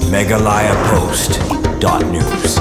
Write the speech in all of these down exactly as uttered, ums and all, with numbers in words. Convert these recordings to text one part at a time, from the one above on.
Meghalaya Post dot news.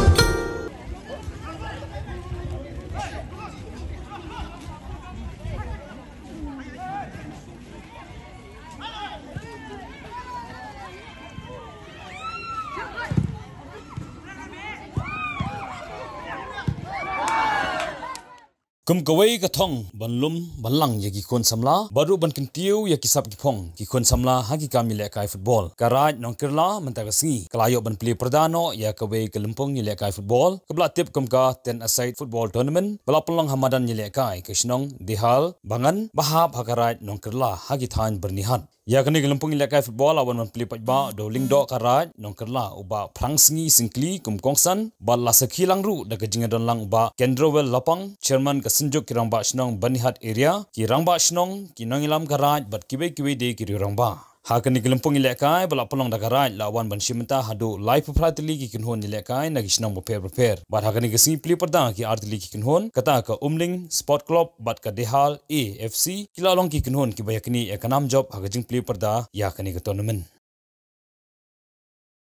Kum kawei ka thong ban lum ban lang ïa ki khun samla bad ruh ban kyntiew ïa ki sap ki phong ki khun samla ha ki kam ïalehkai football, ka Raid Nongkyrla mynta ka sngi ka la ïoh ban plie pyrda noh ïa kawei ka lympung ïalehkai football kaba la tip kum ka Ten-a-side Football Tournament ba la pynlong ha madan ïalehkai ka shnong Dihal Bangan ba hap ha ka Raid Nongkyrla ha ki thaiñ Byrnihat. Ïa kane ka lympung ïalehkai football la wan ban plie paidbah da u Lyngdoh ka Raid Nongkyrla u Bah Phrangsngi Syngkli kum kongsan bad la sakhi lang ruh da ka jingïadon lang u Bah Kendrowell Lapang, Chairman ka Synjuk ki Rangbah Shnong Byrnihat Area, ki Rangbah Shnong, ki nongïalam ka Raid bad kiwei kiwei de ki riew rangbah. Ha kane ka lympung ïalehkai ba la pynlong da ka Raid la wan ban shim bynta haduh laiphew phra tylli ki kynhun ïalehkai na ki shnong bapher bapher. Bad ha kane ka sngi plie pyrda ki ar tylli ki kynhun, kata ka Umling Sport Club bad ka Dihal A F C, ki la long ki kynhun kiba ïaknieh ïa ka nam jop ha ka jingplie pyrda ïa kane ka tournament.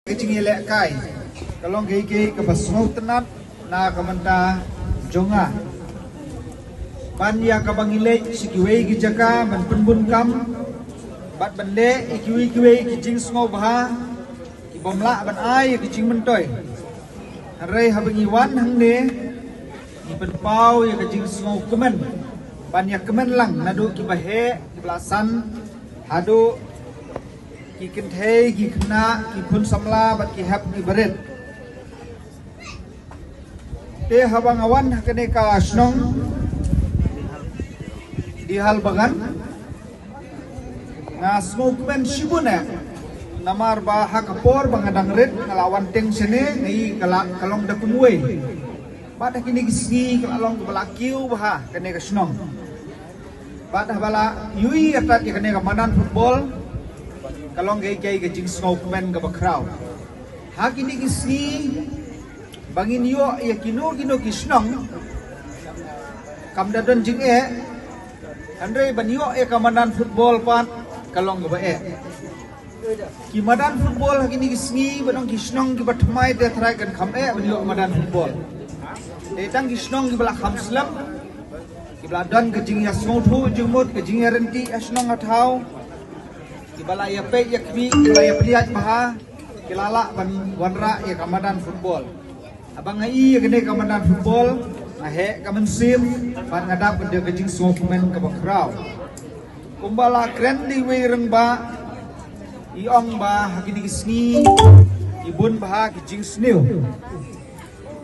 Ka jingïalehkai ka long kaei kaei kaba sngewtynnat na ka bynta jong nga. Ban ïa kaba ngi leit sha kiwei ki jaka ban pynbun kam bad ban leh ïa kiwei kiwei ki jingsngewbha kibym lah ban ai ïa ki jingmyntoi. Hynrei haba ngi wan hangne ngi pynpaw ïa ka jingsngewkmen ban ïakmen lang naduh kiba heh kiba la san haduh ki kynthei, ki khynnah, ki khun samla bad ki hep ki barit. Te haba nga wan ha kane ka shnong Dihal Bangan, nga sngewkmen shibun eh. Namar ba ha ka por ba nga dang rit nga la wan teng shane, nga i ka la, ka long da kumwei. Bad ha kine ki sngi ka la long kaba la kiew bha kane ka shnong. Bad haba la ïohi ïa tat ïa kane ka madan football ka long kaei kaei ka jingsngewkmen kaba khraw. Ha kine ki sngi ba ngin ïoh ïa kino kino ki shnong kam da don jingeh, hynrei ban ïoh ïa ka madan football pat ka long kaba eh. Ki madan football ha kine ki sngi ba dang ki shnong kiba thymmai te trai kan kham eh ban ïoh madan football. Te tang ki shnong kiba la kham slem, kiba la don ka jingïasngewthuh jingmut, ka jingïaryntih ha shnong ha thaw, kiba la ïapeit ïakhmih, kiba la ïapynïaid bha, ki la lah ban wanrah ïa ka madan football. Haba nga i ïa kane ka madan football nga heh ka mynsiem bad nga dap ka dei ka jingsngewkmen kaba khraw. Kumba la kren da iwei i rangbah, i ong ba ha kine ki sngi i bun bha ki jingsniew.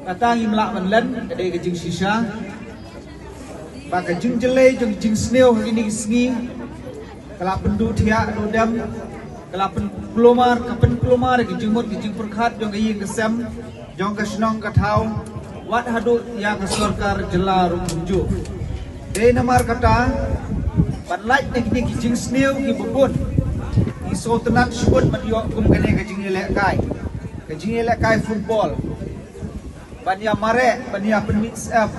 Kata ngim lah ban len, ka dei ka jingshisha. Ba ka jingjyllei jong jingsniew ha kine ki sngi ka la pynduh thiah duh dem, ka la pynkulmar, ka pynkulmar ki jingmut ki jingpyrkhat jong ka ïing ka sem, jong ka shnong ka thaw, wat haduh ïa ka sorkar jylla ruh kumjuh. Dei namar kata ban lait na kine ki jingsniew kiba bun, ngi sngewtynnat shibun ban ïoh kum kane ka jingïalehkai, ka jingïalehkai football. Ban ïa mareh, ban ïa pynmih syep,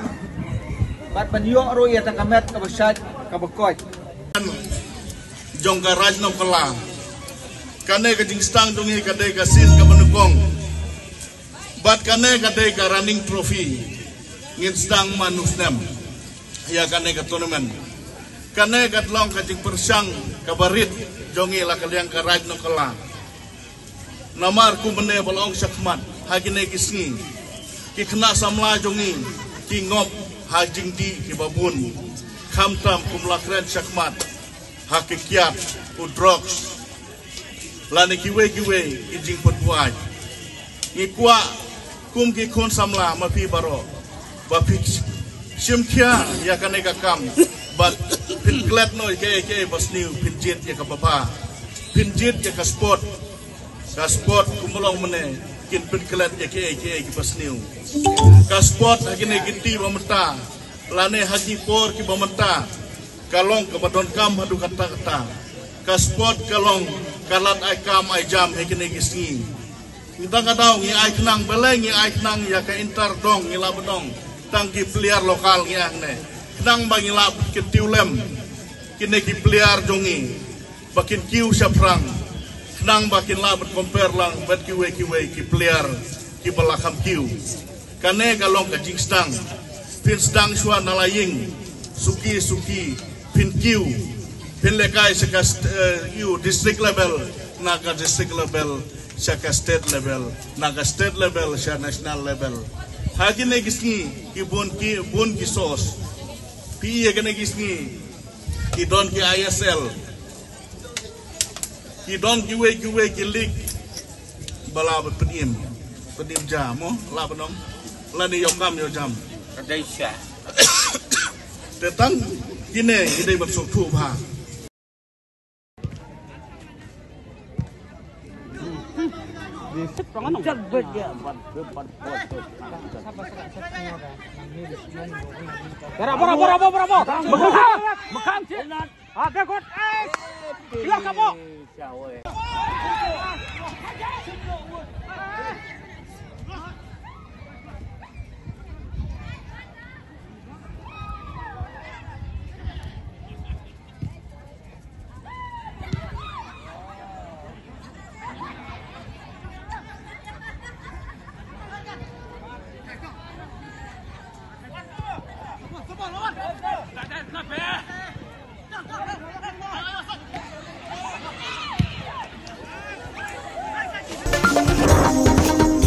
bad ban ïoh ruh ïa ta ka met kaba shait kaba koit. Jong ka Raid Nongkylla. Kane ka jingsdang jong ngi ka dei ka sien kaba nyngkong. Bad kane ka dei ka running trophy. Ngin sdang man u snem ïa kane ka tournament. Kane ka long ka jingpyrshang kaba rit jong ngi la ka liang ka Raid Nongkylla. Namar kumne ba la ong shakhmat ha kine ki sngi, ki khynnah samla jong ngi ki ngop ha jingdih kiba bun. Khamtam kum la kren shakhmat ha ki kiad, u drugs, lane kiwei kiwei ki jingpynbuaid. Ngi kwah kum ki khun samla ma phi baroh ba phi shim khia ïa kane ka kam bad phin klet noh ïa kaei kaei ba sniew, phin jied ïa kaba bha, phin jied ïa ka sport. Ka sport kumba long mynne kin pynklet ïa kiei kiei kiba sniew. Ka sport ha kine ki kti ba mynta lane ha ki por kiba mynta ka long kaba donkam haduh katta katta. Ka sport ka long ka lad ai kam ai jam ha kine ki sngi. Ngi tang ka daw ngi ai khnang, balei ngi ai khnang ïa ka inter dong, ngi lah ban ong tang ki player lokal ngi ai hangne, khnang ba ngi lah ban kyntiew lem kine ki player jong ngi ba kin kiew shaphrang. Nang ba kin lah ban compare lang bad kiwei kiwei ki player kiba la kham kiew. Kane ka long ka jingsdang. Phin sdang shuwa na la ïing. Suki suki. Phin kiew. Phin lehkai sha ka st-, eh, ïu district level. Na ka district level sha ka state level. Na ka state level sha national level. Ha kine ki sngi ki bun ki, bun ki source. Phi ïa kine ki sngi ki don ki I S L. Ki don kiwei kiwei ki league ba lah ban pynim. Pynim ja mo, lah ban ong. Lane ïoh kam ïoh jam. Ka dei sha. Te tang kine ki dei ban sngewthuh bha. Bravo, bravo, bravo, bravo. Makan, makan, cik. Ah, bagus. Eh, keluar kamu.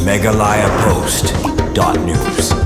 Meghalaya Post dot news.